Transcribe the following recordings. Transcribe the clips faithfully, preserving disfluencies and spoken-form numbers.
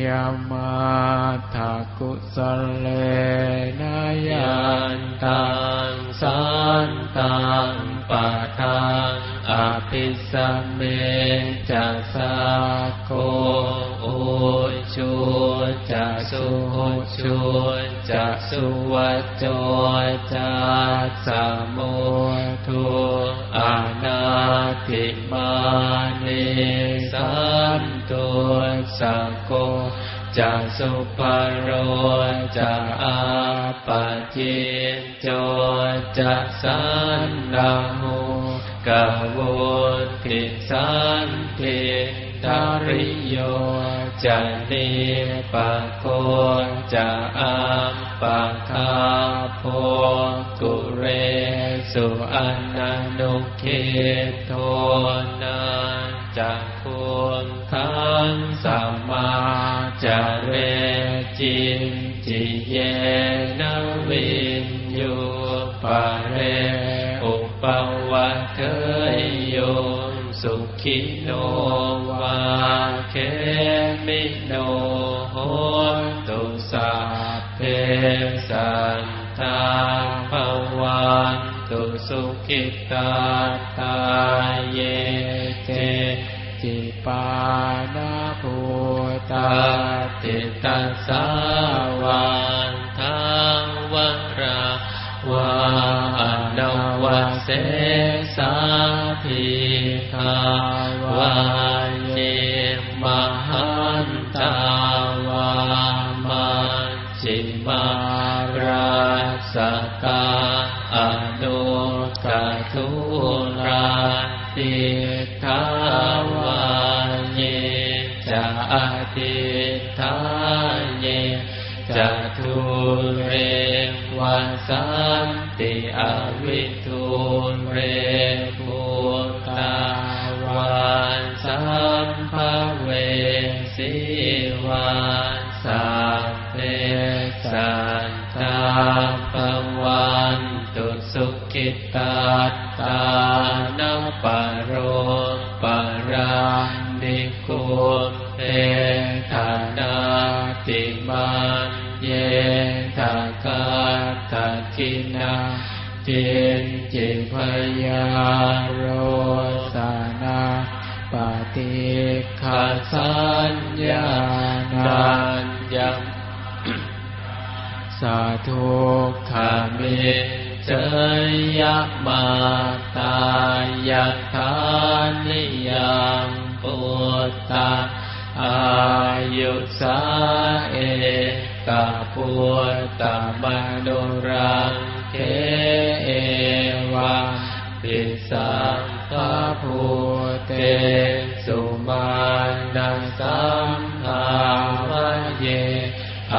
Yamatthakusalena yantaṃ santaṃ padaṃ abhisamecca, sakko ujū ca suhujū ca, suvaco cassa mudu anatimānī. Santussako ca subharo ca, appakicco ca sallahuka, vuḍḍhisatthintariyo ca, nipako ca appagabbho, kulesu ananugiddho. Na ca khuggaṃ samācare kiñci, yena viññū pare upavadeyyuṃ. Sukhino vā khemino hontu, sabbe sattā bhavantu sukhitattā. Ye keci pāṇabhūtatthi, tasā vā thāvarā vā anavasesā, dīghā vā ye mahantā vā, majjhimā rassakā aṇukathūlā. Diṭṭhā vā ye ca adiṭṭhā, ye ca dūre vasanti avidūre, bhūtā vā sambhavesī vā, sabbe sattā bhavantu sukhitattā. Na paro paraṃ nikubbetha, nātimaññetha katthaci naṃ kiñci, byārosanā paṭighasaññā, nāññamaññassa dukkhamicceyya. Mātā yathā niyaṃ puttaṃ āyusā ekaputtamanurakkhe, evampi sabbabhūtesu mānasambhāvaye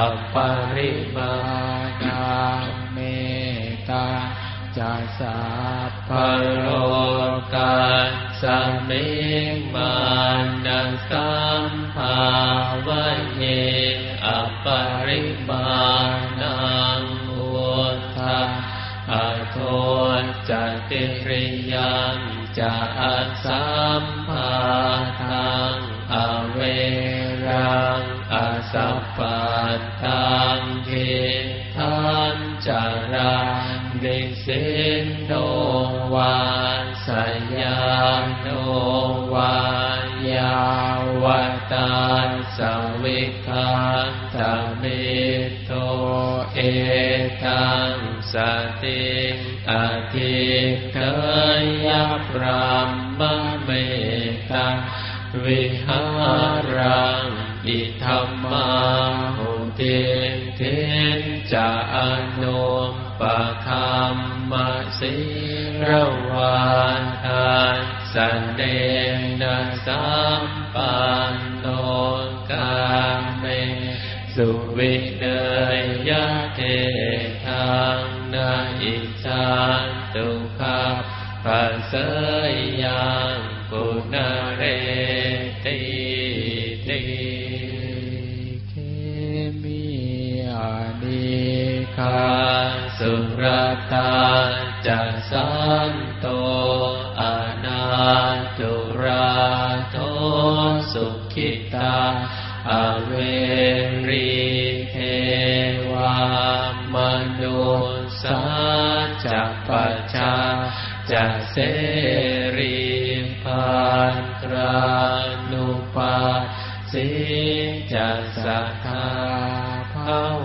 aparimāṇaṃ. Mettañca sabbalokasmiṃ mānasambhāvaye aparimāṇaṃ, uddhaṃ adho ca tiriyañca asambādhaṃ averaṃ asapattaṃ. Khiḍḍhā caraṃ nisinno vā sayāno vā yāvatassa vigatamiddho, etaṃ satiṃ adhiṭṭheyya, brahmametaṃ vihāraṃ idhamāhu. Diṭṭhiñca anupagamma sīlavā dassanena sampanno, kāmesu vineyya gedhaṃ, na hi jātu gabbhaseyyaṃ punaretīti. Khemī anīghā suratā ca santo, anākulā dosukhitā averī devā manussā ca pajā ca serī bhadranu pā sī ca sadā bha